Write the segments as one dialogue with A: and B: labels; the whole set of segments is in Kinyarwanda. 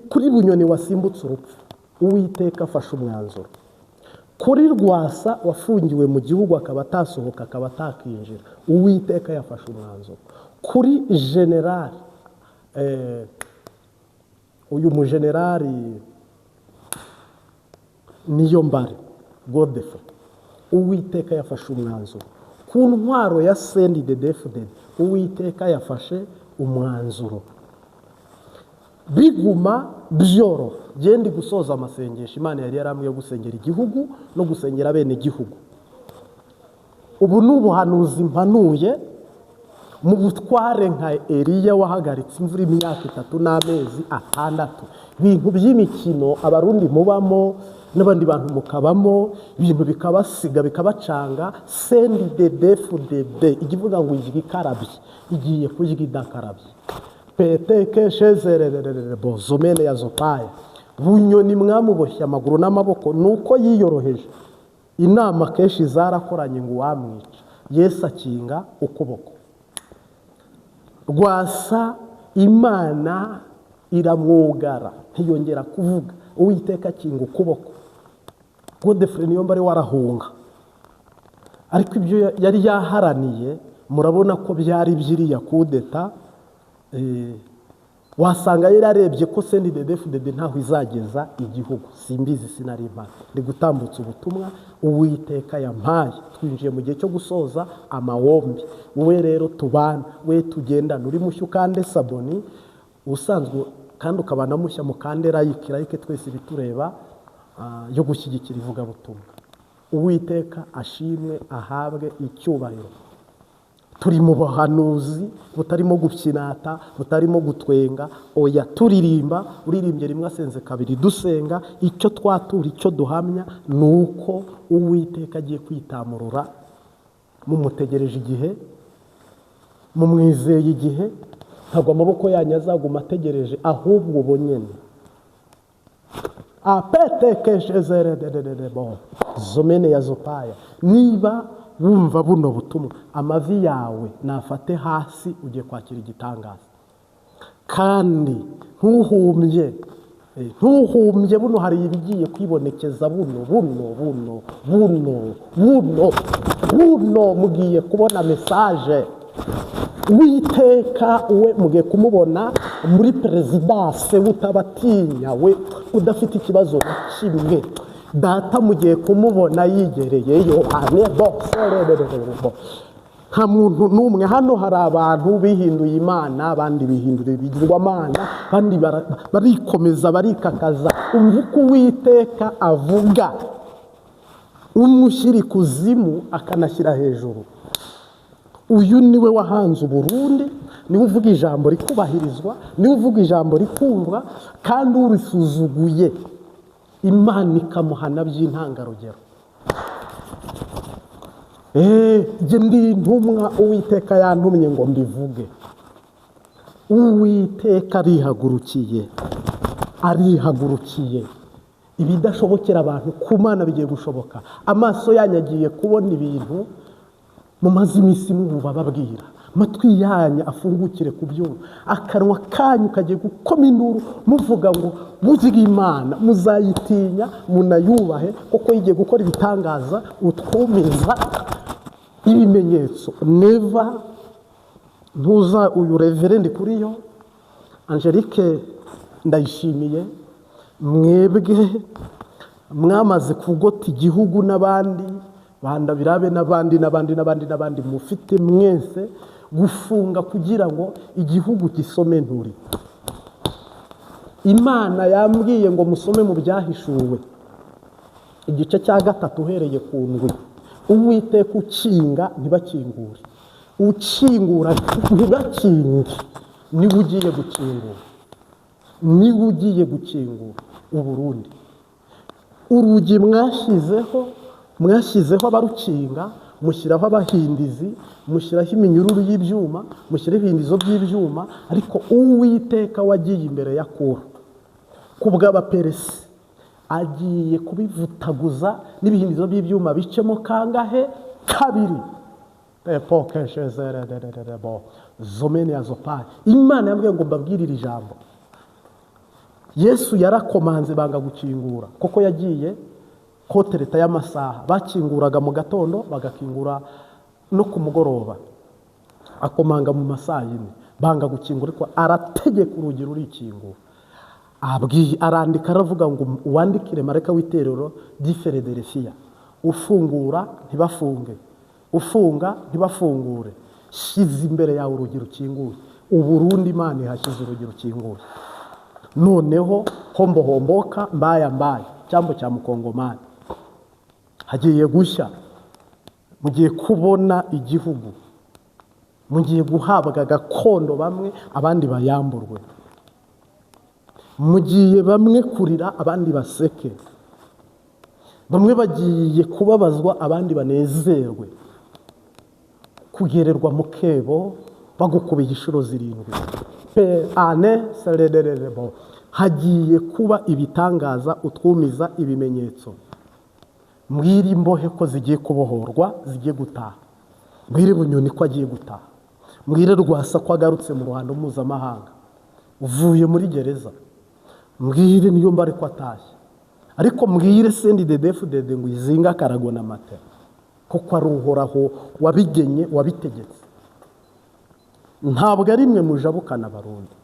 A: Kuri Bunyoni wasimbutse urupfu, Uwiteka afashe umwanzuro. Kuri Rwasa wafungiwe mu gihugu akaba atasohoka akaba atakinjira, Uwiteka yafashe umwanzuro. Kuri generali uyu mugenerali Niyombare Godefroid, Uwiteka yafashe umwanzuro. Ku ntwaro ya CNDD-FDD, Uwiteka yafashe umwanzuro. Biguma byoroha. Ndi gusoza amasengesho Imana yari yarambwiye gusengera igihugu no gusengera bene gihugu. Ubu ni ubuhanuzi mpanuye mu butware nka Eliya wahagaritse imvura imyaka 3 n'amezi 6. Ibintu by'imikino abarundi mubamo n'abandi bantu mukabamo, ibintu bikabasiga bikabacanga. CNDD-FDD igivuga ngo ijwi ikarabye igiye kujya idakarabye. Petekeshezerererebo zomene ya zopaya. Bunyoni mwamuboshye amaguru n'amaboko nuko yiyoroheje. Inama kenshi zarakoranye ngo wamwica, Yesu akinga ukuboko. Rwasa Imana iramwugara ntiyongera kuvuga, Uwiteka akinga ukuboko. Godefroid Niyombare warahunga, ariko ibyo yari yaharaniye murabona ko byari byiriya kudeta. Wasanga yari arebye ko CNDD-FDD ntaho izageza igihugu. Simbizi, sinari impari, ndi gutambutsa ubutumwa Uwiteka yampaye. Twinjiye mu gihe cyo gusoza amawombi. Wowe rero tubana, we tugendana, uri mushya ukande s'abonner, usanzwe kandi ukabana mushya mukande like, like twese ibitureba yo gushyigikira ivugabutumwa. Uwiteka ashimwe ahabwe icyubahiro. Turi mu buhanuzi butarimo gukinata, butarimo gutwenga, oya turirimba, uririmbye rimwe asenze kabiri dusenga. Icyo twatura, icyo duhamya ni uko Uwiteka agiye kwitamurura. Mumutegereje igihe, mumwizeye igihe, ntabwo amaboko yanyu azaguma ategereje, ahubwo ubu nyene apetekeshezerederebo zomene ya zopaya. Niba wumva buno butumwa, amavi yawe nafate hasi, ugiye kwakira igitangaza. Kandi ntuhumbye, ntuhumbye, buno hari ibigiye kwibonekeza. Buno buno buno buno buno buno mugiye kubona message. Uwiteka we mugiye kumubona muri perezidanse, utabatinya, we udafite ikibazo na kimwe. Data mugiye kumubona yigereyeyo. Nta muntu n'umwe hano. Hari abantu bihinduye Imana, abandi bihindura ibigirwamana, abandi barikomeza barikakaza. Umva uko Uwiteka avuga, umushyira ikuzimu akanashyira hejuru. Uyu niwe wahanze Uburundi, niwe uvuga ijambo rikubahirizwa, niwe uvuga ijambo rikumvwa, kandi urisuzuguye Imana ikamuhana by'intangarugero. Jye ndi intumwa, Uwiteka yantumye ngo mbivuge. Uwiteka arihagurukiye, arihagurukiye. Ibidashobokera abantu ku Mana bigiye gushoboka. Amaso yanyu agiye kubona ibintu mumaze iminsi mubababwira, amatwi yanyu afungukire ku byuma, akanwa kanyu kagiye gukoma induru muvuga ngo burya Imana muzayitinya munayubahe, kuko igiye gukora ibitangaza utwumiza ibimenyetso. Neva ntuza uyu reverend kuri yo Angelique Ndayishimiye, mwebwe mwamaze kugota igihugu n'abandi banda birabe n'abandi n'abandi n'abandi n'abandi, mufite mwese gufunga kugira ngo igihugu gisome nturi. Imana yambwiye ngo musome mu byahishuwe igice cya 3 uhereye ku ndwi. Uwiteka ukinga ntibakingure, ukingura ntibakinge, niwe ugiye gukingura, niwe ugiye gukingura Uburundi. Urugi mwashyizeho, mwashyizeho abarukinga, mushyiraho abahindizi, mushyiraho iminyururu y'ibyuma, mushyiraho ibihindizo by'ibyuma, ariko Uwiteka wagiye imbere ya Kuro ku bw'abaperesi agiye kubivutaguza n'ibihindizo by'ibyuma bicemo kangahe? Kabiri. Zomene ya zopayi. Imana yambwiye ngo mbabwirire ijambo. Yesu yarakomanze banga gukingura, kuko yagiye kotereta y'amasaha, bakinguraga mu gatondo bagakingura no ku mugoroba, akomanga mu masaha yine banga gukingura, ariko arategeka urugi rurikingura. Abwiye, arandika aravuga ngo uwandikire marayika w'iterero ry'i Filadelfiya, ufungura ntibafunge, ufunga ntibafungure, shyize imbere yawe urugi rukinguye. Uburundi Imana ihashyize urugi rukinguye. Noneho hombo homboka mbaya mbaya, cyambo cya mukongomani hagiye gushya, mugiye kubona igihugu, mugiye guhabwa gakondo bamwe abandi bayamburwe, mugiye bamwe kurira abandi baseke, bamwe bagiye kubabazwa abandi banezerwe, kugererwa mu kebo bagukubiye inshuro 7 pe ane serererebo. Hagiye kuba ibitangaza, utwumiza ibimenyetso. Mbwira imbohe ko zigiye kubohorwa, zigiye gutaha. Mbwire Bunyoni ko agiye gutaha. Mbwire Rwasa ko agarutse mu ruhando mpuzamahanga, uvuye muri gereza. Mbwire niyo mbare ko atashye. Ariko mbwire CNDD-FDD ngo izinga akarago na matera, kuko ari Uhoraho wabigenye, wabitegetse. Ntabwo ari mwe mujabukana Abarundi,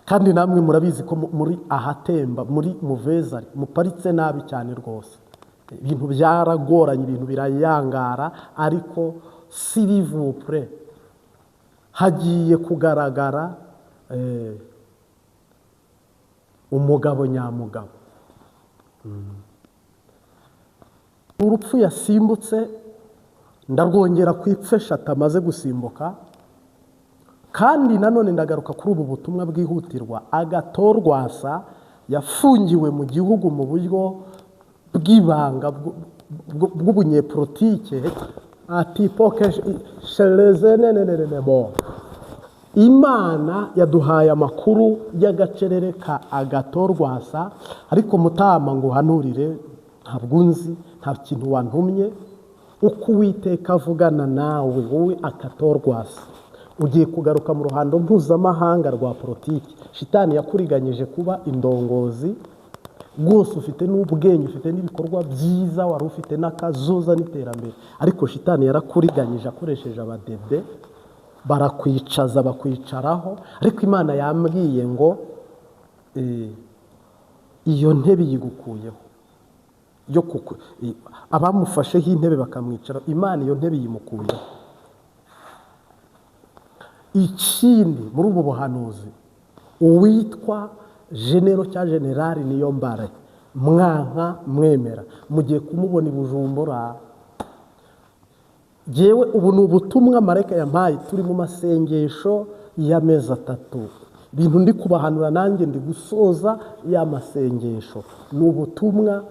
A: kandi namwe murabizi ko muri ahatemba, muri muvezari, muparitse nabi cyane rwose. Ibintu byaragoranye, ibintu birayangara, ariko s'il vous plaît hagiye kugaragara umugabo nyamugabo. Urupfu yasimbutse ndarwongera ku ipfu eshatu amaze gusimbuka. Kandi nanone ndagaruka kuri ubu butumwa bwihutirwa. Agathon Rwasa yafungiwe mu gihugu mu buryo bw'ibanga bw'ubunyepolitike, ati poke bo. Imana yaduhaye amakuru y'agacerere ka Agathon Rwasa, ariko mutama ngo uhanurire, ntabwo nzi, nta kintu wantumye. Uko Uwiteka avugana nawe wowe Agathon Rwasa, ugiye kugaruka mu ruhando mpuzamahanga rwa politiki. Shitani yakuriganyije kuba indongozi rwose, ufite n'ubwenge, ufite n'ibikorwa byiza, wari ufite n'akazuza n'iterambere, ariko shitani yarakuriganyije akoresheje abadede, barakwicaza bakwicaraho. Ariko Imana yambwiye ngo iyo ntebe yigukuyeho, yo kuku abamufasheho intebe bakamwicara, Imana iyo ntebe yimukuyeho. Ikindi muri ubu buhanuzi, uwitwa général cya generali Niyombare, mwanka mwemera, mugiye kumubona i Bujumbura. Jewe ubu ni ubutumwa marayika yampaye, turi mu masengesho y'amezi 3, ibintu ndi kubahanura nanjye ndi gusoza ya masengesho. Ni ubutumwa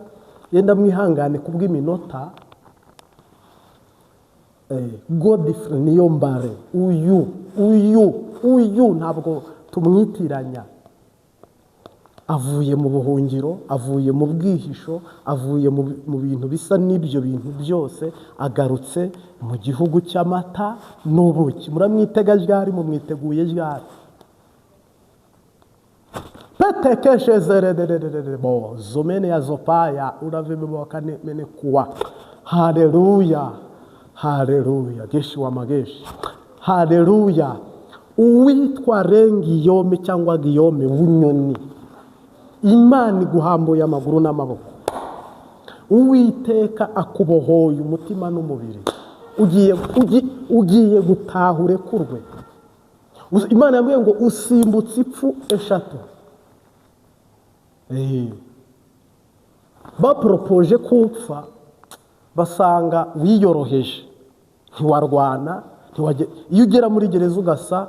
A: yenda mwihangane kubw'iminota. Godfrey Niyombare uyu ntabwo tumwitiranya, avuye mu buhungiro, avuye mu bwihisho, avuye mu bintu bisa n'ibyo bintu byose, agarutse mu gihugu cy'amata n'ubuki. Muramwitega ryari? Mumwiteguye ryari? Petekeshezeredererebo zomene ya zopaya uravimewakane kuwa. Haleluya, haleluya, geshi wa mageshi, haleluya. Uwitwa Rengiyome cyangwa Giyome Bunyoni, Imana iguhambuye amaguru n'amaboko. Uwiteka akubohoye umutima n'umubiri, ugiye gutaha urekurwe. Imana yambwiye ngo usimbutse ipfu 3. Baporopoje kupfa basanga wiyoroheje, ntiwarwana, iyo ugera muri gereza ugasa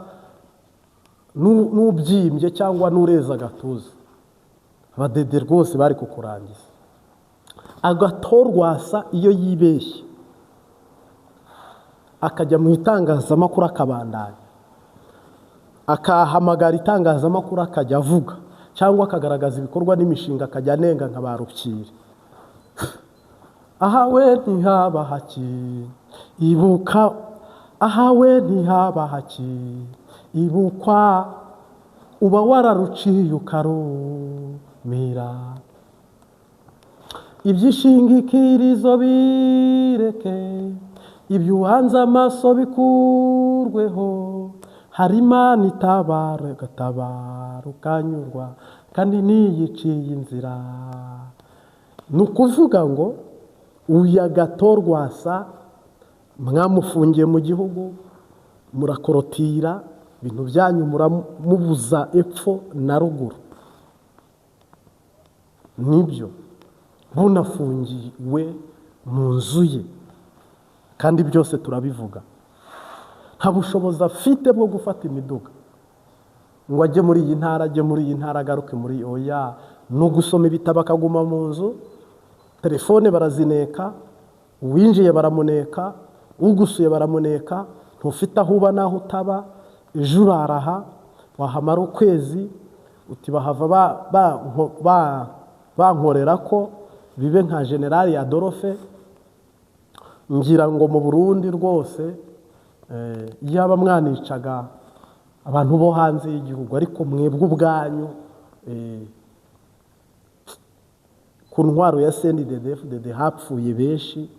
A: n'ubyimbye cyangwa n'ureza agatuza, abadede rwose bari kukurangiza. Agathon Rwasa iyo yibeshye akajya mu itangazamakuru akabandanya, akahamagara itangazamakuru akajya avuga, cyangwa akagaragaza ibikorwa n'imishinga akajya anenga nka ba Rukiri. Ahawe ntihaba haki ibuka, ahawe ntihaba haki ibukwa. Uba wararuciye ukarumira. Ibyishingikirizo bireke, ibyo uhanze amaso bikurweho. Hari Imana itabara, igatabara ukanyurwa, kandi niyiciye inzira. Ni ukuvuga ngo uyu Agathon mwamufungiye mu gihugu, murakorotira ibintu byanyu, muramubuza epfo na ruguru. Nibyo, bunafungiwe mu nzu ye, kandi byose turabivuga. Nta bushobozi afite bwo gufata imiduga ngo ajye muri iyi ntara, ajye muri iyi ntara, agaruke muri oya. Ni ugusoma ibitabo akaguma mu nzu. Telefone barazineka, uwinjiye baramuneka, ugusuye baramuneka. Ntufite aho uba n'aho utaba. Ejo uraraha, wahamara ukwezi uti bahava bankorera ko bibe nka Generali Adolphe. Ngira ngo mu Burundi rwose yaba mwanicaga abantu bo hanze y'igihugu, ariko mwebwe ubwanyu ku ntwaro ya CNDD-FDD hapfuye benshi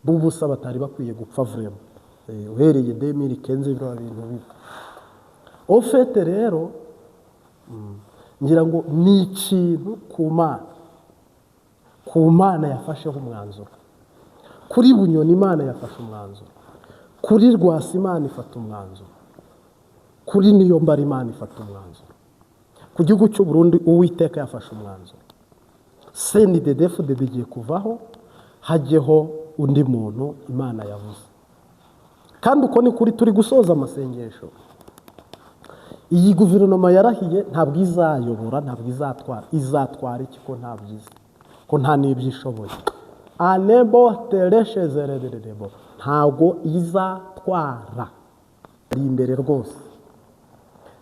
A: b'ubusa batari bakwiye gupfa vraiment. Uhereye 2015 biriya bintu biba. Au fait rero, ngira ngo ni ikintu ku Mana, ku Mana yafasheho umwanzuro. Kuri Bunyoni Imana yafashe umwanzuro, kuri Rwasa Imana ifata umwanzuro, kuri Niyombare Imana ifata umwanzuro, ku gihugu cy'u Burundi Uwiteka yafashe umwanzuro. CNDD-FDD igiye kuvaho, hajyeho undi muntu Imana yavuze. Kandi uko ni kuri, turi gusoza amasengesho. Iyi guverinoma yarahiye ntabwo izayobora, ntabwo izatwara. Izatwara iki ko nta byiza, ko nta n'ibyo ishoboye? Anebo tereshezerererebo, ntabwo izatwara. Ari imbere rwose,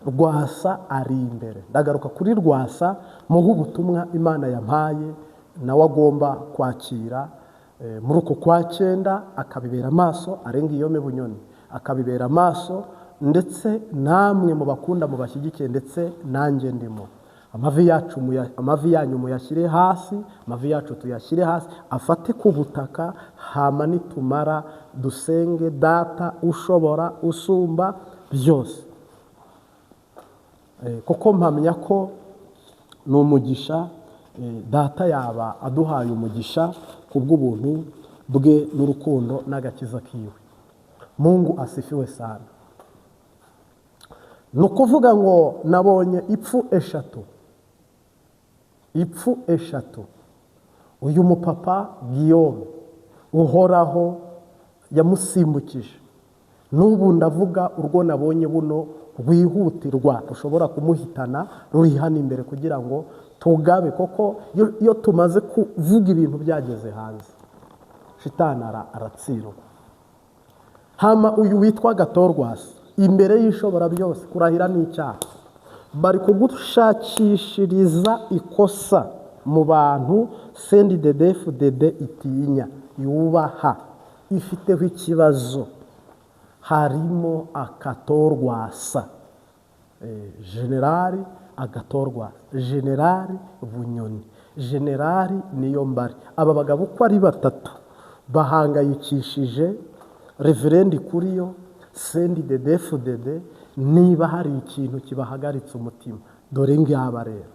A: Rwasa ari imbere. Ndagaruka kuri Rwasa muhe ubutumwa Imana yampaye, nawe agomba kwakira muri uku kwa cyenda, akabibera amaso. Arenga iyo Bunyoni akabibera amaso, ndetse namwe mubakunda mubashyigikiye, ndetse nanjye ndimo. Amavi yacu, amavi yanyu muyashyire hasi, amavi yacu tuyashyire hasi, afate ku butaka. Hama nitumara dusenge Data ushobora usumba byose. Kuko mpamya ko ni umugisha, Data yaba aduhaye umugisha ku bw'ubuntu bwe n'urukundo n'agakiza kiwe. Mungu asifiwe sana. Ni ukuvuga ngo nabonye ipfu eshatu, ipfu eshatu. Uyu mupapa Guillaume, Uhoraho yamusimbukije. N'ubu ndavuga urwo nabonye buno rwihutirwa rushobora kumuhitana ruri hano imbere, kugira ngo tugabe, koko iyo tumaze kuvuga ibintu byageze hanze, shitani aratsindwa. Hama uyu witwa Agathon Rwasa, imbere y'Ishobora byose kurahira n'icyaha. Bari kugushakishiriza ikosa mu bantu CNDD-FDD itinya, yubaha, ifiteho ikibazo. Harimo Agathon Rwasa, Generali Agathon Rwasa, Generali Bunyoni, Generali Niyombare. Aba bagabo uko ari batatu bahangayikishije Reverendi Kuriyo, CNDD-FDD. Niba hari ikintu kibahagaritse umutima, dore ngaba rero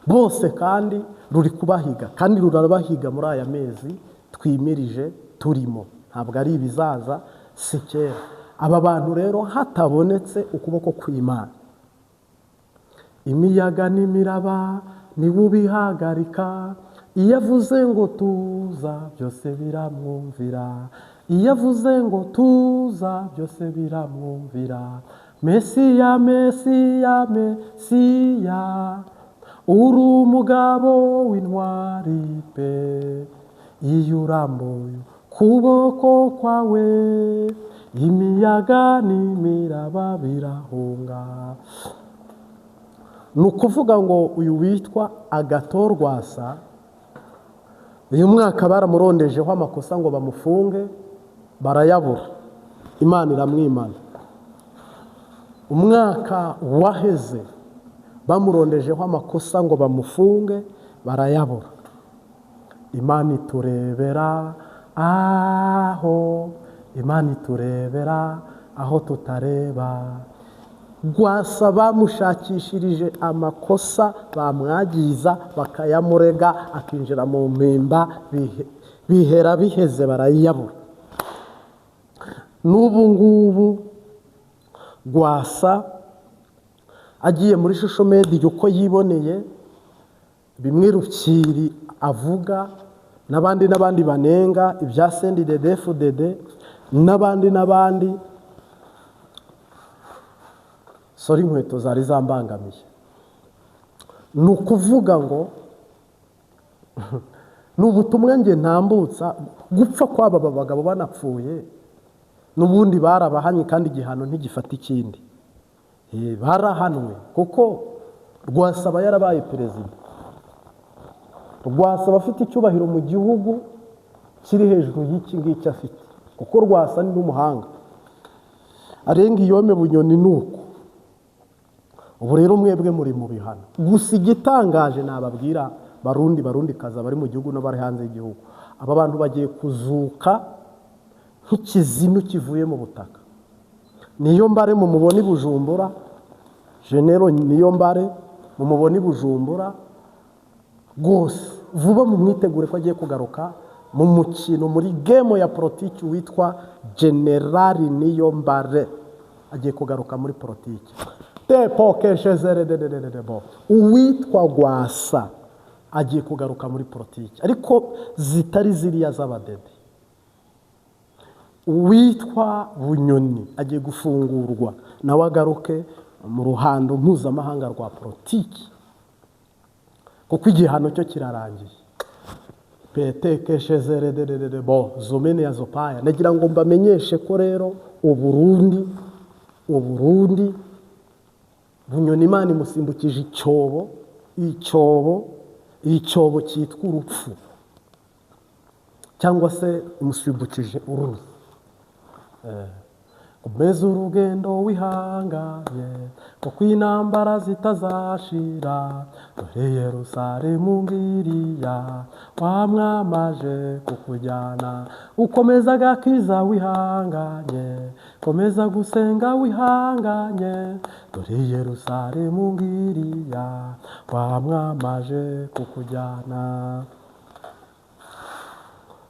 A: bose, kandi ruri kubahiga, kandi rurabahiga muri aya mezi twimirije turimo. Ntabwo ari ibizaza, si kera. Aba bantu rero hatabonetse ukuboko kw'Imana, imiyaga n'imiraba niwe ubihagarika. Iyo avuze ngo tuza, byose biramwumvira. Iyo avuze ngo tuza, byose biramwumvira. Mesiya, Mesiya, Mesiya, uri umugabo w'intwari pe. Iyo urambuye ukuboko kwawe, imiyaga n'imiraba birahunga. Ni ukuvuga ngo uyu witwa Agathon Rwasa, uyu mwaka baramurondejeho amakosa ngo bamufunge, barayabura, Imana iramwimana. Umwaka waheze bamurondejeho amakosa ngo bamufunge, barayabura. Imana iturebera aho, Imana iturebera aho tutareba. Rwasa bamushakishirije amakosa, bamwagiza bakayamurega, akinjira mu mpimba, bihera biheze barayabura. N'ubu ngubu Rwasa agiye muri social media uko yiboneye, bimwe Rukiri avuga n'abandi n'abandi banenga ibya CNDD-FDD n'abandi n'abandi, sorry, inkweto zari zambangamiye. Ni ukuvuga ngo ni ubutumwa nge ntambutsa. Gupfa kw'aba bagabo banapfuye n'ubundi barabahanye, kandi igihano ntigifata ikindi. Barahanwe kuko Rwasaba yarabaye perezida, Rwasaba afite icyubahiro mu gihugu kiri hejuru y'iki ngiki afite, kuko Rwasa ni n'umuhanga arenga iyome Bunyoni. Nuko ubu rero mwebwe muri mu bihano. Gusa igitangaje nababwira, Barundi, Barundi kaza bari mu gihugu n'abari hanze y'igihugu, aba bantu bagiye kuzuka nk'ikizinu kivuye mu butaka. Niyo mbare mumubona i Bujumbura, Général niyo mbare mumubona i Bujumbura rwose vuba, mumwitegure ko agiye kugaruka mu mukino, muri game ya politiki. Witwa Général niyo mbare agiye kugaruka muri politiki. Tepo uwitwa Rwasa agiye kugaruka muri politiki, ariko zitari ziriya z'abadede. Uwitwa Bunyoni agiye gufungurwa, nawe agaruke mu ruhando mpuzamahanga rwa politiki, kuko igihano cyo kirarangiye. Petekeshezerederede bo zomene ya zopaya. Nagira ngo mbamenyeshe ko rero Uburundi, Bunyoni Imana imusimbukije icyobo, icyobo, icyobo cyitwa urupfu, cyangwa se imusimbukije uruzi. Komeza urugendo wihanganye, kuko intambara zitazashira. Dore Yerusalemu ngiriya, wamwamaje kukujyana. Ukomeza agakiza wihanganye, komeza gusenga wihanganye. Dore Yerusalemu ngiriya, wamwamaje kukujyana.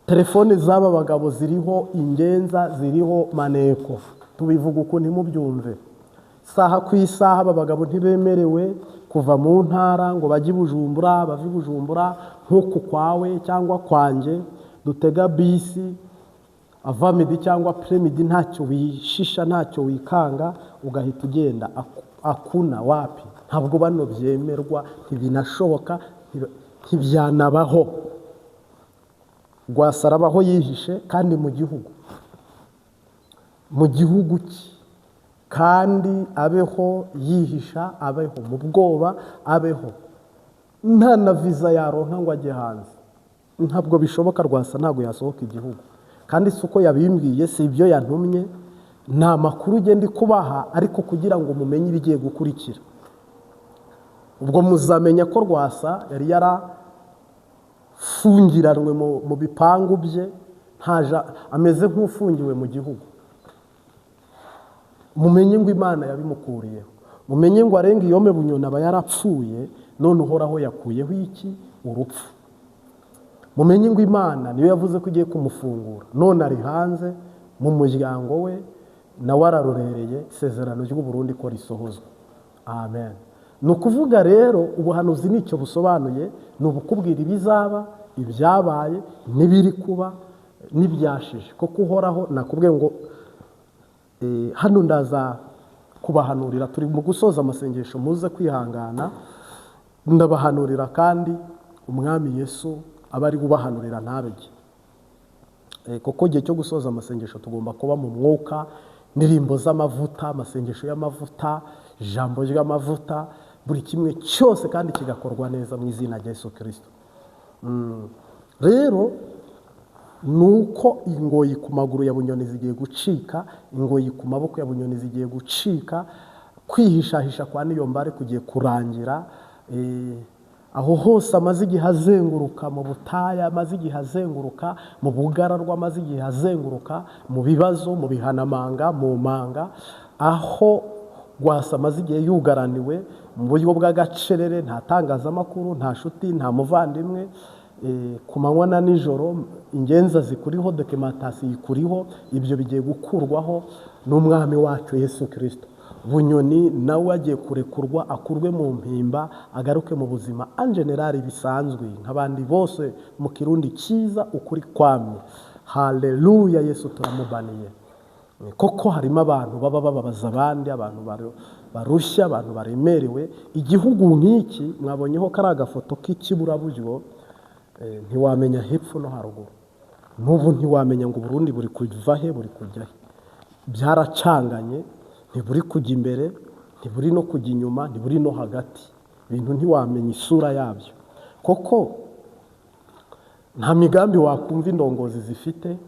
A: Telefone z'aba bagabo ziriho ingenza, ziriho maneko. Tubivuga uku ntimubyumve. Isaha ku isaha aba bagabo ntibemerewe kuva mu ntara ngo bajye i Bujumbura, bave i Bujumbura nk'uku kwawe cyangwa kwanjye dutega bisi avant-midi cyangwa après-midi, ntacyo wishisha, ntacyo wikanga, ugahita ugenda. Akuna wapi, ntabwo bano byemerwa, ntibinashoboka, ntibyanabaho. Rwasarabaho yihishe kandi mu gihugu cye, kandi abeho yihisha, abeho mu bwoba, abeho nta na viza yaronka ngo ajye hanze. Ntabwo bishoboka. Rwasa ntabwo yasohoka igihugu, kandi si uko yabimbwiye, si ibyo yantumye, ni amakuru ugenda kubaha, ariko kugira ngo mumenye ibigiye gukurikira. Ubwo muzamenya ko Rwasa yari yarafungiranwe mu bipangu bye, ntaja, ameze nk'ufungiwe mu gihugu. Mumenye ngo Imana yabimukuriyeho, mumenye ngo arenga iyome Bunyoni aba yarapfuye, none Uhoraho yakuyeho iki? Urupfu. Mumenye ngo Imana niyo yavuze ko igiye kumufungura, none ari hanze mu muryango we, nawe ararorereye isezerano ry'u Burundi ko risohozwa. Amen. Ni ukuvuga rero ubuhanuzi nicyo busobanuye, ni ubukubwira ibizaba, ibyabaye n'ibiri kuba n'ibyashije. Kuko Uhoraho nakubwiye ngo hano ndaza kubahanurira, turi mu gusoza amasengesho, muze kwihangana, ndabahanurira kandi Umwami Yesu aba ari kubahanurira ntabege, kuko igihe cyo gusoza amasengesho tugomba kuba mu mwuka, indirimbo z'amavuta, amasengesho y'amavuta, ijambo ry'amavuta, buri kimwe cyose kandi kigakorwa neza mu izina rya Yesu Kirisito. Rero ni uko ingoyi ku maguru ya Bunyoni zigiye gucika, ingoyi ku maboko ya Bunyoni zigiye gucika. Kwihishahisha kwa Niyombare kugiye kurangira. Aho hose amaze igihe azenguruka mu butayu, amaze igihe azenguruka mu bugararwa, amaze igihe azenguruka mu bibazo, mu bihanamanga, mu manga, aho Rwasa amaze igihe yugaraniwe mu buryo bw'agacerere, nta tangazamakuru, nta nshuti, nta muvandimwe, ku manywa na nijoro ingenza zikuriho, dokimentasiyo ikuriho, ibyo bigiye gukurwaho n'umwami wacu Yesu Kirisito. Bunyoni nawe agiye kurekurwa, akurwe mu mpimba, agaruke mu buzima en general bisanzwe nk'abandi bose mu Kirundi cyiza, ukuri kwamye. Haleluya, Yesu turamubaniye. Koko harimo abantu baba bababaza abandi, abantu barushya, abantu baremerewe. Igihugu nk'iki mwabonyeho kari agafoto k'ikiburaburyo, ntiwamenya hepfo no haruguru. N'ubu ntiwamenya ngo Burundi buri kuva he, buri kujya he. Byaracanganye, ntiburi kujya imbere, ntiburi no kujya inyuma, ntiburi no hagati. Ibintu ntiwamenya isura yabyo. Koko nta migambi wakumva indongozi zifite,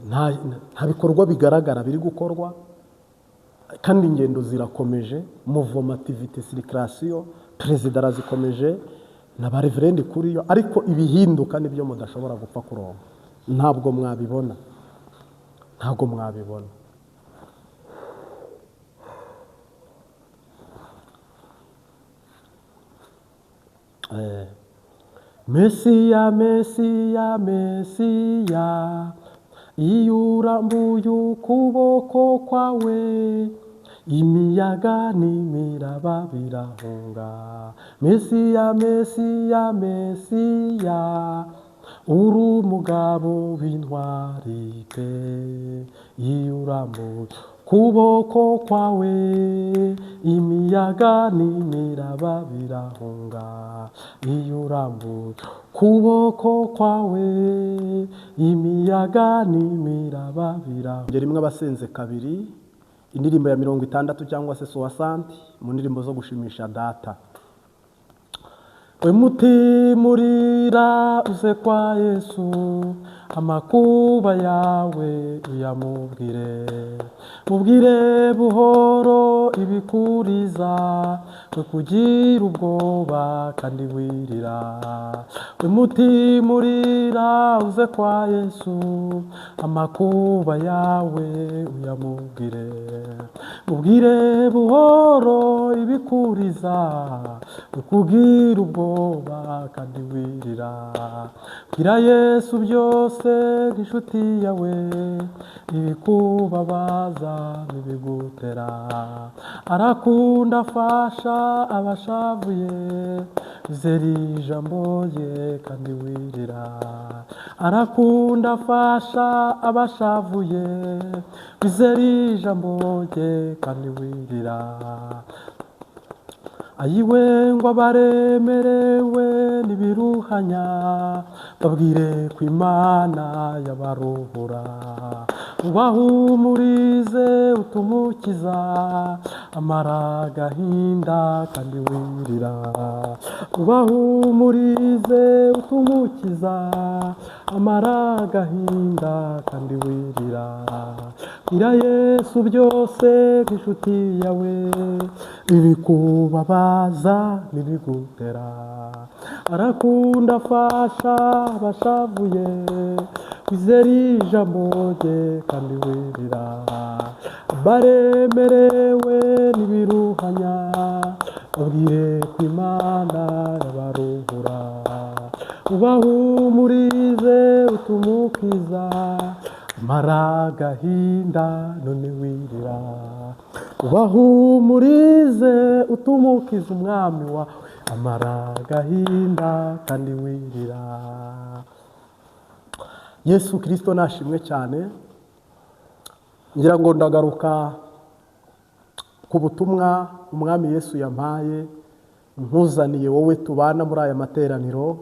A: nta bikorwa bigaragara biri gukorwa, kandi ingendo zirakomeje, mouvement activité circulation, perezida arazikomeje na ba reverend kuri yo, ariko ibihinduka nibyo mudashobora gupfa kuronka. Ntabwo mwabibona, ntabwo mwabibona. Mesiya, Mesiya, Mesiya, iyo urambuye ukuboko kwawe, imiyaga n'imiraba birahunga. Mesiya, Mesiya, Mesiya, uri umugabo w'intwari pe, iyo urambuye ukuboko kwawe, imiyaga n'imiraba birahunga. Iyo urambuye ukuboko kwawe, imiyaga n'imiraba birahunga. Rimwe abasenze kabiri, indirimbo ya 60 cyangwa se 60 mu ndirimbo zo gushimisha data. We mutima urira uze kwa Yesu, amakuba yawe uyamubwire, mubwire buhoro ibikuriza, we kugira ubwoba kandi wirira. We mutima urira uze kwa Yesu, amakuba yawe uyamubwire, mubwire buhoro ibikuriza, we kugira ubwoba kandi wirira. Bwira Yesu byose nk'inshuti yawe, ibikubabaza n'ibigutera. Arakunda afasha abashavuye, izere ijambo rye kandi wirira. Arakunda afasha abashavuye, izere ijambo rye kandi wirira. Ayiwe ngo abaremerewe n'ibiruhanya, babwire ko Imana yabaruhura. Ubahumurize utumukiza, amara agahinda kandi wirira. Ubahumurize utumukiza, amara agahinda kandi wirira. Bwira Yesu byose nk'inshuti yawe, ibikubabaza n'ibigutera. Arakunda afasha abashavuye, wizere ijambo rye kandi wirira. Baremerewe n'ibiruhanya, babwire ko Imana yabaruhura. Ubahumurize utumukiza, amara agahinda none wirira. Ubahumurize utumukiza umwami wawe, amara agahinda kandi wirira. Yesu Kristo nashimwe cyane. Ngira ngo ndagaruka ku butumwa umwami Yesu yampaye, nkuzaniye wowe tubana muri aya materaniro.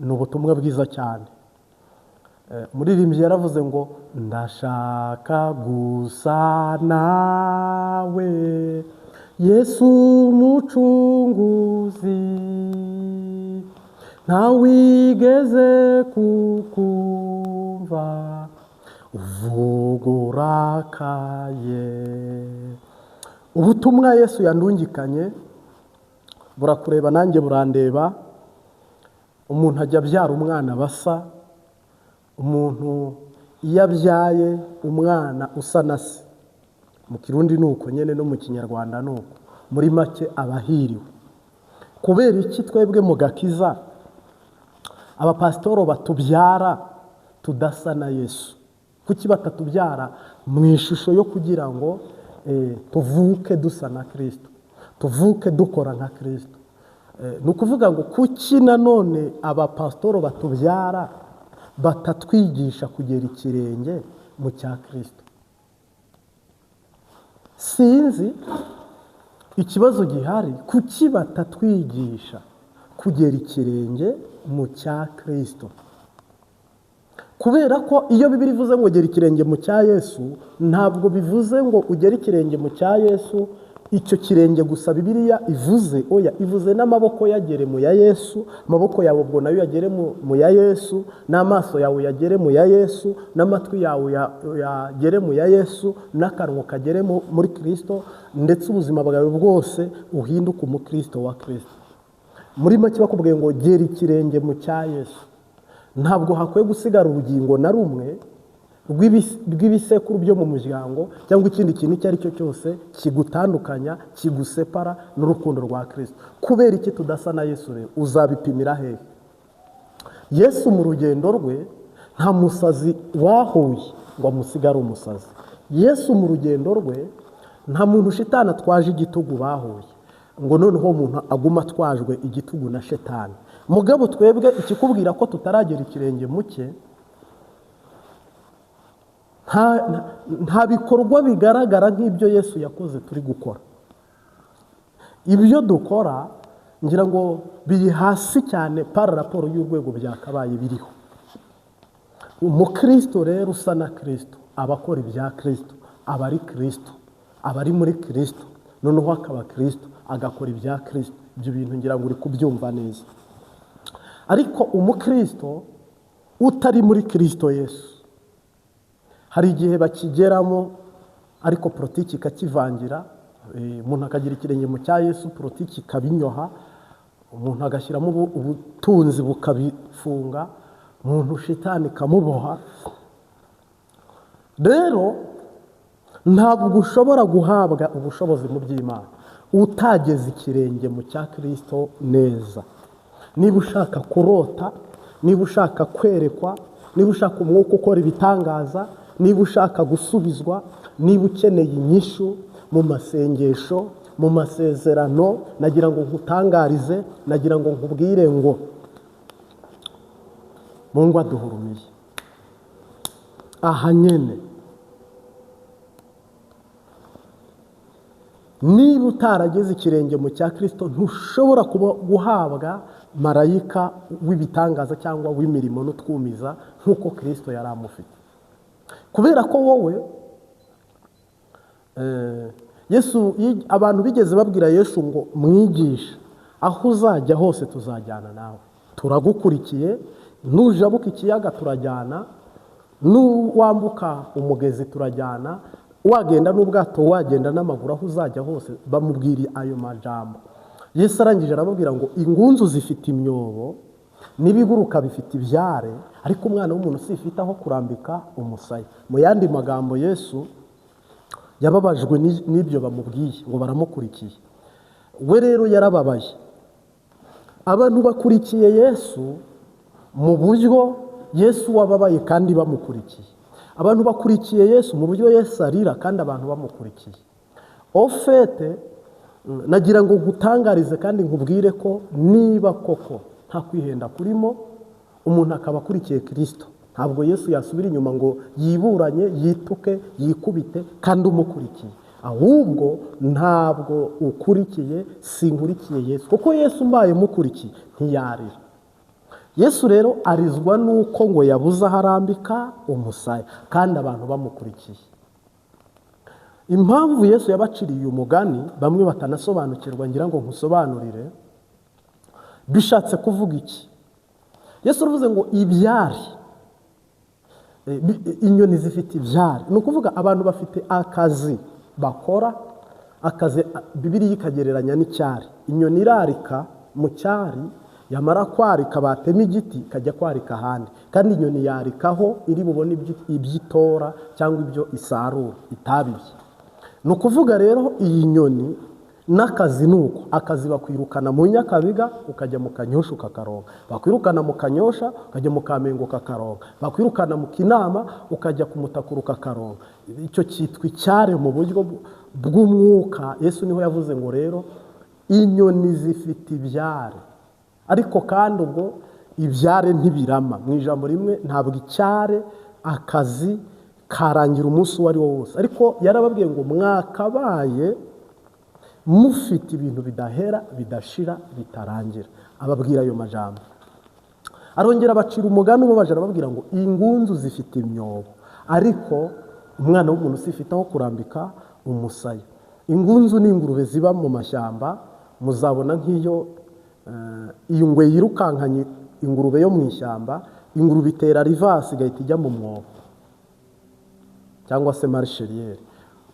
A: Ni ubutumwa bwiza cyane. Umuririmbyi yaravuze ngo ndashaka gusa nawe Yesu mucunguzi, ntawigeze kukumva uvuga urakaye, Ubutumwa Yesu yandungikanye burakureba nanjye burandeba. Umuntu ajya abyara umwana basa, umuntu iyo abyaye umwana usa na se, mu Kirundi ni uko nyine no mu Kinyarwanda ni uko, muri make abahiriwe. Kubera iki twebwe mu gakiza abapasitoro batubyara tudasa na Yesu? Kuki batatubyara mu ishusho yo kugira ngo tuvuke dusa na Kristo, tuvuke dukora nka Kristo? Ni ukuvuga ngo kuki nanone abapasitoro batubyara batatwigisha kugera ikirenge mu cya Kristo? Sinzi ikibazo gihari, kuki batatwigisha kugera ikirenge mu cya Kristo? Kubera ko iyo Bibiliya ivuze ngo gera ikirenge mu cya Yesu, ntabwo bivuze ngo ugere ikirenge mu cya Yesu icyo kirenge gusa Bibiliya ivuze, oya, ivuze n'amaboko yagere mu ya Yesu, amaboko yawe ubwo nayo yagere mu ya Yesu, n'amaso yawe yagere mu ya Yesu, n'amatwi yawe yagere mu ya Yesu, n'akanwa kagere muri Kristo, ndetse ubuzima bwawe bwose uhinduke umukristo wa Kristo. Muri make bakubwiye ngo gera ikirenge mu cya Yesu, ntabwo hakwiye gusigara urugingo na rumwe rw'ibisekuru byo mu muryango cyangwa ikindi kintu icyo ari cyo cyose kigutandukanya, kigusepara n'urukundo rwa Kristo. Kubera iki tudasa na Yesu rero? Uzabipimira hehe? Yesu mu rugendo rwe nta musazi bahuye ngo amusigare umusazi. Yesu mu rugendo rwe nta muntu shitani atwaje igitugu bahuye ngo noneho umuntu aguma atwajwe igitugu na shetani. Mugabo twebwe ikikubwira ko tutaragera ikirenge muke, nta bikorwa bigaragara nk'ibyo Yesu yakoze turi gukora. Ibyo dukora ngira ngo biri hasi cyane par raporo y'urwego byakabaye biriho. Umukristo rero usa na Kristo aba akora ibya Kristo, aba ari Kristo, aba ari muri Kristo, noneho akaba Kristo agakora ibya Kristo. Ibyo bintu ngira ngo uri kubyumva neza. Ariko umukristo utari muri Kristo Yesu, hari igihe bakigeramo ariko politiki ikakivangira, umuntu akagira ikirenge mu cya Yesu, politiki ikabinyoha, umuntu agashyiramo ubutunzi bukabifunga, umuntu shitani ikamuboha. Rero ntabwo ushobora guhabwa ubushobozi mu by'Imana utageze ikirenge mu cya Kristo neza. Niba ushaka kurota, niba ushaka kwerekwa, niba ushaka umwuka ukora ibitangaza, niba ushaka gusubizwa, niba ukeneye inyishu mu masengesho, mu masezerano, nagira ngo nkutangarize, nagira ngo nkubwire ngo Mungu aduhurumiye aha nyene. Niba utarageze ikirenge mu cya Kristo, ntushobora guhabwa marayika w'ibitangaza cyangwa w'imirimo n'utwumiza nk'uko Kristo yari amufite. Kubera ko wowe Yesu, abantu bigeze babwira Yesu ngo mwigisha, aho uzajya hose tuzajyana nawe, turagukurikiye, nujabuka ikiyaga turajyana, nuwambuka umugezi turajyana, wagenda n'ubwato, wagenda n'amaguru, aho uzajya hose. Bamubwiriye ayo majambo. Yesu arangije arababwira ngo ingunzu zifite imyobo n'ibiguruka bifite ibyare, ariko umwana w'umuntu sifite aho kurambika umusaya. Mu yandi magambo, Yesu yababajwe n'ibyo bamubwiye ngo baramukurikiye. We rero yarababaye. Abantu bakurikiye Yesu mu buryo Yesu wababaye kandi bamukurikiye. Abantu bakurikiye Yesu mu buryo Yesu arira kandi abantu bamukurikiye. Ofete nagira ngo gutangarize kandi nkubwire ko niba koko nta kwihenda kurimo, umuntu akaba akurikiye Kristo, ntabwo Yesu yasubira inyuma ngo yiburanye, yituke, yikubite kandi umukurikiye. Ahubwo ntabwo ukurikiye, sinkurikiye Yesu, kuko Yesu mbaye mukurikiye ntiyarira. Yesu rero arizwa nuko ngo yabuze aho arambika umusaya kandi abantu bamukurikiye. Impamvu Yesu yabaciriye umugani bamwe batanasobanukirwa, ngira ngo nkusobanurire, bishatse kuvuga iki? Yesu aravuze ngo ibyari, inyoni zifite ibyari. Ni ukuvuga abantu bafite akazi bakora, Akazi Bibiliya ikagereranya n'icyari. Inyoni irarika mu cyari, yamara kwarika batema igiti ikajya kwarika ahandi, kandi inyoni yarikaho iri bubone ibyo itora cyangwa ibyo isarura itabibye. Ni ukuvuga rero iyi nyoni n'akazi ni uko, akazi bakwirukana mu Nyakabiga ukajya mu Kanyosha ukakaronka, bakwirukana mu Kanyosha ukajya mu Kamenge ukakaronka, bakwirukana mu Kinama ukajya ku Mutakura ukakaronka. Icyo cyitwa icyare mu buryo bw'umwuka. Yesu niho yavuze ngo rero inyoni zifite ibyare, ariko kandi ubwo ibyare ntibirama. Mu ijambo rimwe ntabwo icyare akazi karangira umunsi uwo ari wo wose, ariko yarababwiye ngo mwakabaye mufite ibintu bidahera, bidashira, bitarangira. Ababwira ayo majambo, arongera abacira umugani ubabaje, arababwira ngo ingunzu zifite imyobo, ariko umwana w'umuntu sifite aho kurambika umusaya. Ingunzu ni ingurube ziba mu mashyamba, muzabona nk'iyo ingwe yirukankanye ingurube yo mu ishyamba, ingurube itera rivasi igahita ijya mu mwobo cyangwa se marisheriyeri.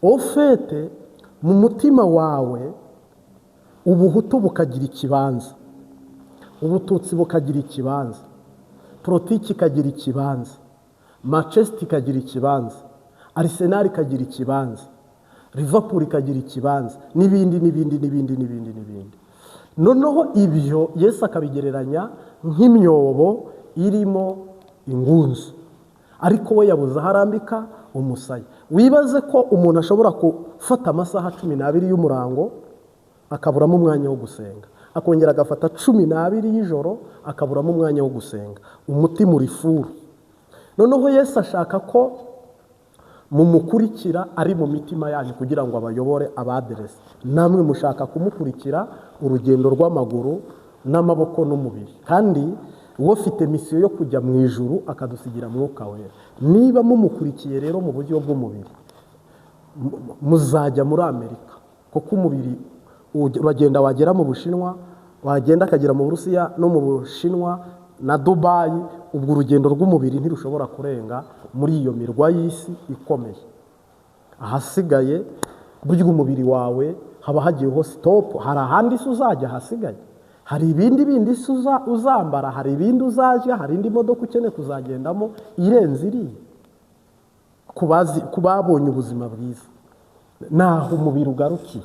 A: Ofete mu mutima wawe ubuhutu bukagira ikibanza, ubututsi bukagira ikibanza, politiki ikagira ikibanza, Manchester ikagira ikibanza, Arsenal ikagira ikibanza, Liverpool ikagira ikibanza, n'ibindi n'ibindi n'ibindi n'ibindi n'ibindi. Noneho ibyo Yesu akabigereranya nk'imyobo irimo ingunzu, ariko we yabuze aho arambika umusaya. Wibaze ko umuntu ashobora gufata amasaha 12 y'umurango akaburamo umwanya wo gusenga, akongera agafata 12 y'ijoro akaburamo umwanya wo gusenga, umutima uri furu. Noneho Yesu ashaka ko mumukurikira ari mu mitima yanyu kugira ngo abayobore, abaderese. Namwe mushaka kumukurikira urugendo rw'amaguru n'amaboko n'umubiri, kandi uwo afite misiyo yo kujya mu ijuru akadusigira mwuka wera. Niba mumukurikiye rero mu buryo bw'umubiri, muzajya muri Amerika, kuko umubiri uragenda wagera mu Bushinwa, wagenda akagera mu Burusiya no mu Bushinwa na Dubayi, ubwo urugendo rw'umubiri ntirushobora kurenga muri iyo mirwa y'isi ikomeye. Ahasigaye burya umubiri wawe haba hagiyeho stop, hari ahandi isi uzajya hasigaye, hari ibindi bindi isi uzambara, hari ibindi uzajya, hari indi modoka ukeneye kuzagendamo irenze iriya. Ku babonye ubuzima bwiza naho umubiri ugarukiye.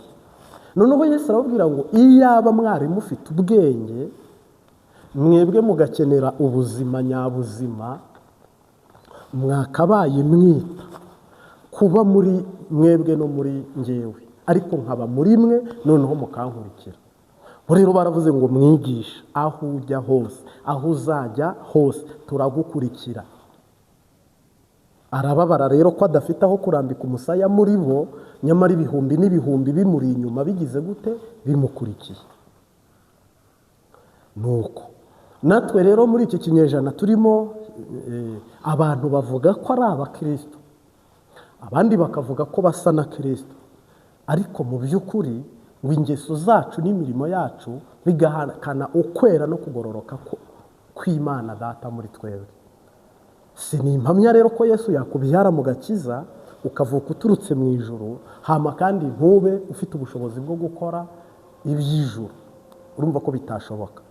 A: Noneho Yesu arababwira ngo iyaba mwari mufite ubwenge, mwebwe mugakenera ubuzima nyabuzima, mwakabaye mwita kuba muri mwebwe no muri ngewe, ariko nkaba muri mwe, noneho mukankurikira. Rero baravuze ngo mwigisha, aho ujya hose, aho uzajya hose turagukurikira. Arababara rero ko adafite aho kurambika umusaya muri bo, nyamara ibihumbi n'ibihumbi bimuri inyuma bigize gute? Bimukurikiye. Nuko natwe rero muri iki kinyejana turimo, abantu bavuga ko ari abakristo, abandi bakavuga ko basa na Kristo, ariko mu by'ukuri ngo ingeso zacu n'imirimo yacu bigahakana ukwera no kugororoka kw'Imana Data muri twebwe. Si ni impamya rero ko Yesu yakubyara mu gakiza ukavuka uturutse mu ijuru, hama kandi ntube ufite ubushobozi bwo gukora iby'ijuru. Urumva ko bitashoboka.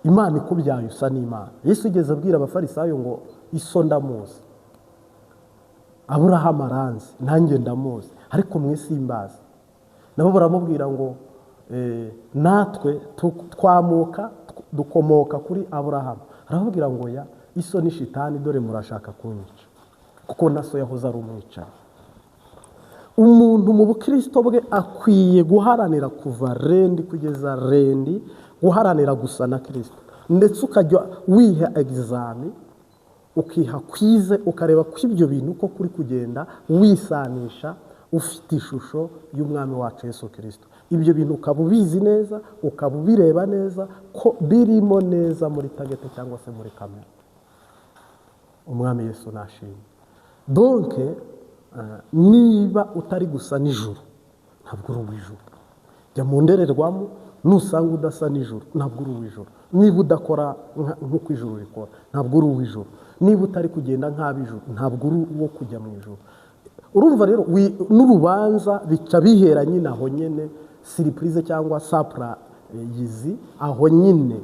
A: Imana ikubyaye usa n'Imana. Yesu igeze abwira abafarisayo ngo iso ndamuzi, Aburahamu aranzi, nanjye ndamuzi, ariko mwe simbazi. Nabo baramubwira ngo natwe twamuka dukomoka kuri Aburahamu. Arababwira ngo ya iso ni shitani, dore murashaka kunyica, kuko naso yahoze ari umwicanyi. Umuntu mu bukristo bwe akwiye guharanira kuva rendi kugeza rendi, guharanira gusa na Kristo, ndetse ukajya wiha examen, ukiha kwize, ukareba ko ibyo bintu ko kuri kugenda wisanisha ufite ishusho y'umwami wacu Yesu Kristo. Ibyo bintu ukaba ubizi neza, ukaba ubireba neza ko birimo neza muri tagete cyangwa se muri kamera. Umwami Yesu nashimwe. Donc niba utari gusa n'ijuru, ntabwo uri uw'ijuru. Jya mu ndorerwamo, nusanga udasa n'ijuru, ntabwo uri uw'ijuru. Niba udakora nk'uko ijuru rikora, ntabwo uri uw'ijuru. Niba utari kugenda nk'ab'ijuru, ntabwo uri uwo kujya mu ijuru. Urumva rero n'urubanza bica bihera nyine aho nyine, surprise cyangwa surprise aho nyine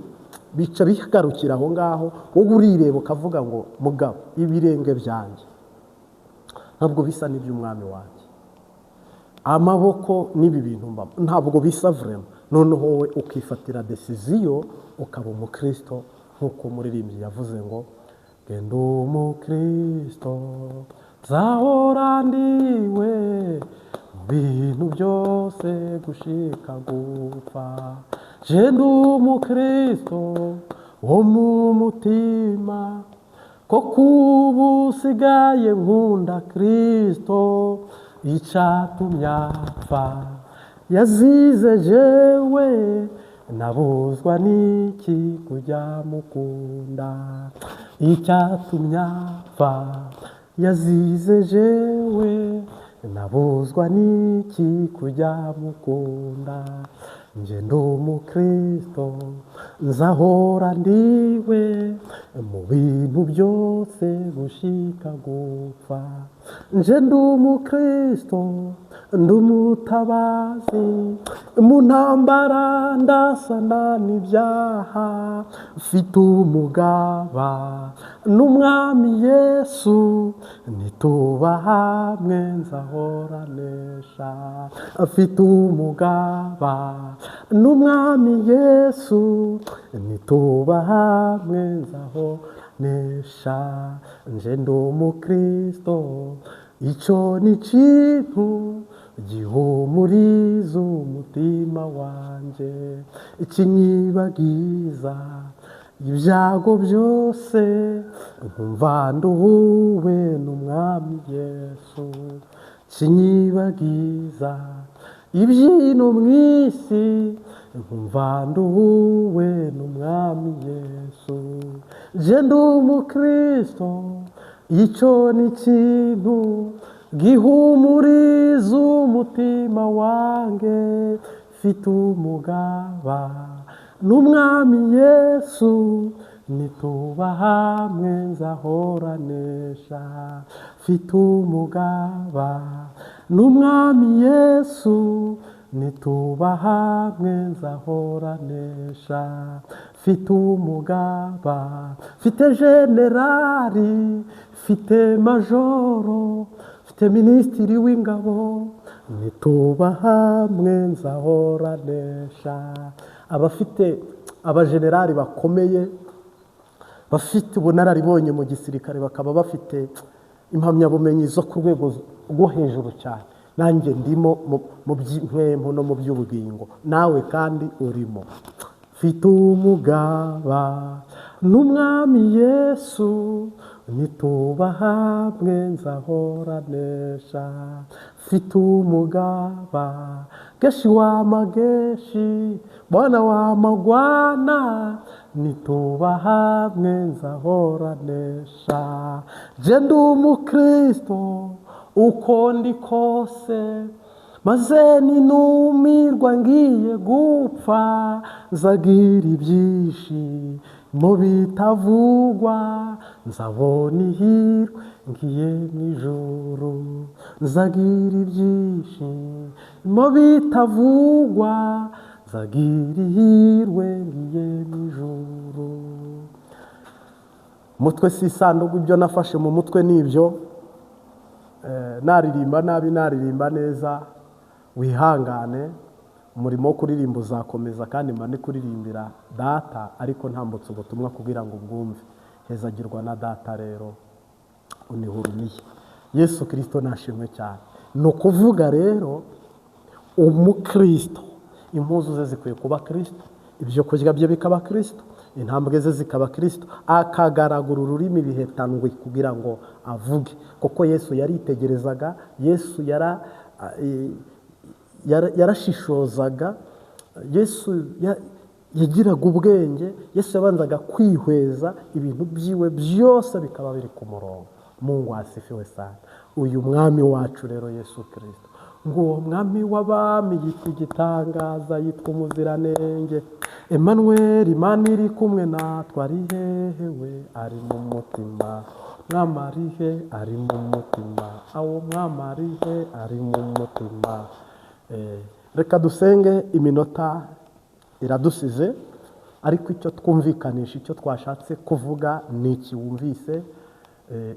A: bica bigarukira aho ngaho. Wowe urireba ukavuga ngo mugabo, ibirenge byanjye ntabwo bisa n'iby'umwami wanjye, amaboko n'ibi bintu mbamo ntabwo bisa vraiment. Noneho wowe ukifatira décision, ukaba umukristo nk'uko umuririmbyi yavuze ngo genda umukristo nzahora ndiwe mu bintu byose gushika gupfa, genda umukristo wo mu mutima, ko kuba usigaye nkunda Kristo, icyatumye apfa yazize jewe, nabuzwa n'iki kujya mukunda, icyatumye apfa yazize jewe, nabuzwa n'iki kujya mukunda, njye ndi umukristo nzahora ndiwe mu bintu byose gushika gupfa, nje ndi umukristo ndi umutabazi, mu ntambara ndasana n'ibyaha, mfite umugaba n'umwami Yesu, nituba hamwe nzahora nesha, mfite umugaba n'umwami Yesu, nituba hamwe nzahora nesha, nje ndi umukristo icyo ni ikintu gihumuriza umutima wanjye, ikinyibagiza ibyago byose, nkumva nduhuwe n'umwami Yesu, kinyibagiza ibyino mu isi, nkumva nduhuwe n'umwami Yesu, nje ndi umukristo icyo ni ikintu gihumuriza umutima wanjye, mfite umugaba n'umwami Yesu, nituba hamwe nzahora nesha, mfite umugaba n'umwami Yesu, nituba hamwe nzahora nesha, mfite umugaba, mfite generali, mfite majoro, mfite minisitiri w'ingabo, nituba hamwe nzahora nesha. Abafite abajenerali bakomeye bafite ubunararibonye mu gisirikare, bakaba bafite impamyabumenyi zo ku rwego rwo hejuru cyane, nanjye ndimo mu by'impwemu no mu by'ubugingo, nawe kandi urimo. Mfite umugaba n'umwami Yesu, nituba hamwe nzahora nesha, mfite umugaba, geshi wa mageshi, bwana wa magwana, nituba hamwe nzahora nesha, je ndi umukristo uko ndi kose, maze ninumirwa ngiye gupfa, nzagira ibyishimo bitavugwa, nzabona ihirwe ngiye mu ijuru, nzagira ibyishimo bitavugwa, nzagira ihirwe ngiye mu ijuru. Umutwe si isanduku, ibyo nafashe mu mutwe ni ibyo. Naririmba nabi, naririmba neza, wihangane. Umurimo wo kuririmba uzakomeza, kandi mba ndi kuririmbira data, ariko ntambutse ubutumwa kugira ngo ubwumve. Hezagirwa na data rero unihurumiye. Yesu Kristo nashimwe cyane. Ni ukuvuga rero umukristo impuzu ze zikwiye kuba Kristo, ibyo kurya bye bikaba Kristo, intambwe ze zikaba Kristo, akagaragura ururimi ibihetandwi kugira ngo avuge. Kuko Yesu yaritegerezaga, Yesu yarashishozaga, Yesu yagiraga ubwenge, Yesu yabanzaga kwihweza ibintu byiwe byose bikaba biri ku murongo. Mungu asifiwe sana. Uyu mwami wacu rero Yesu Kristo, ngo mwami w'abami yitwa igitangaza, yitwa umuziranenge, Emmanuel, Imana iri kumwe natwe, ari hehe we? Ari mu mutima. Mwami arihe? Ari mu mutima. Awo mwami arihe? Ari mu mutima. Reka dusenge, iminota iradusize, ariko icyo twumvikanisha, icyo twashatse kuvuga ni iki wumvise.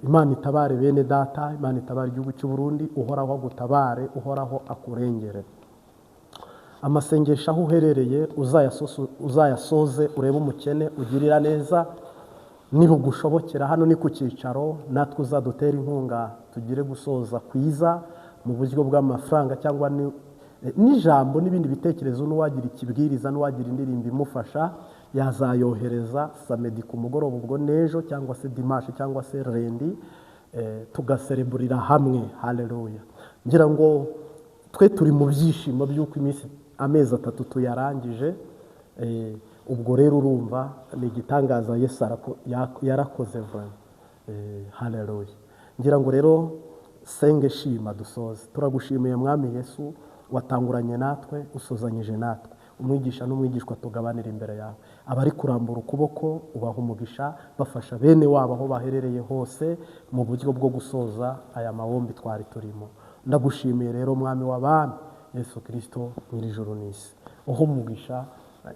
A: Imana itabare bene data, Imana itabare igihugu cy'u Burundi, Uhoraho agutabare, Uhoraho akurengere. Amasengesho aho uherereye uzayasoze, urebe umukene ugirira neza, nibugushobokera. Hano ni ku cyicaro, natwe uzadutera inkunga tugire gusoza kwiza mu buryo bw'amafaranga cyangwa n'ijambo n'ibindi bitekerezo. N'uwagira ikibwiriza, n'uwagira indirimbo imufasha, yazayohereza samedi ku mugoroba, ubwo n'ejo cyangwa se dimanche cyangwa se lundi, tugasereburira hamwe. Haleluya. Ngira ngo twe turi mu byishimo by'uko iminsi amezi 3 tuyarangije. Ubwo rero urumva ni igitangaza Yesu yarakoze vraiment. Haleluya. Ngira ngo rero senge shima dusoze. Turagushimiye Mwami Yesu, watanguranye natwe, usozanyije natwe. Umwigisha n'umwigishwa tugabanira imbere yawe. Abari kurambura ukuboko ubaha umugisha, bafasha bene wabo aho baherereye hose mu buryo bwo gusoza aya mawombi twari turimo. Ndagushimiye rero Mwami w'abami Yesu Kristo nyir'ijuru n'isi, uha umugisha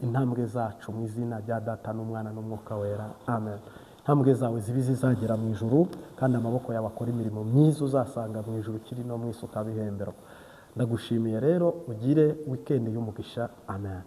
A: intambwe zacu mu izina rya Data n'Umwana n'Umwuka Wera, amen. Intambwe zawe zibe zizagera mu ijuru, kandi amaboko yawe akora imirimo myiza uzasanga mu ijuru ukiri no mu isi ukabihemberwa. Ndagushimiye rero, ugire weekend y'umugisha, amen.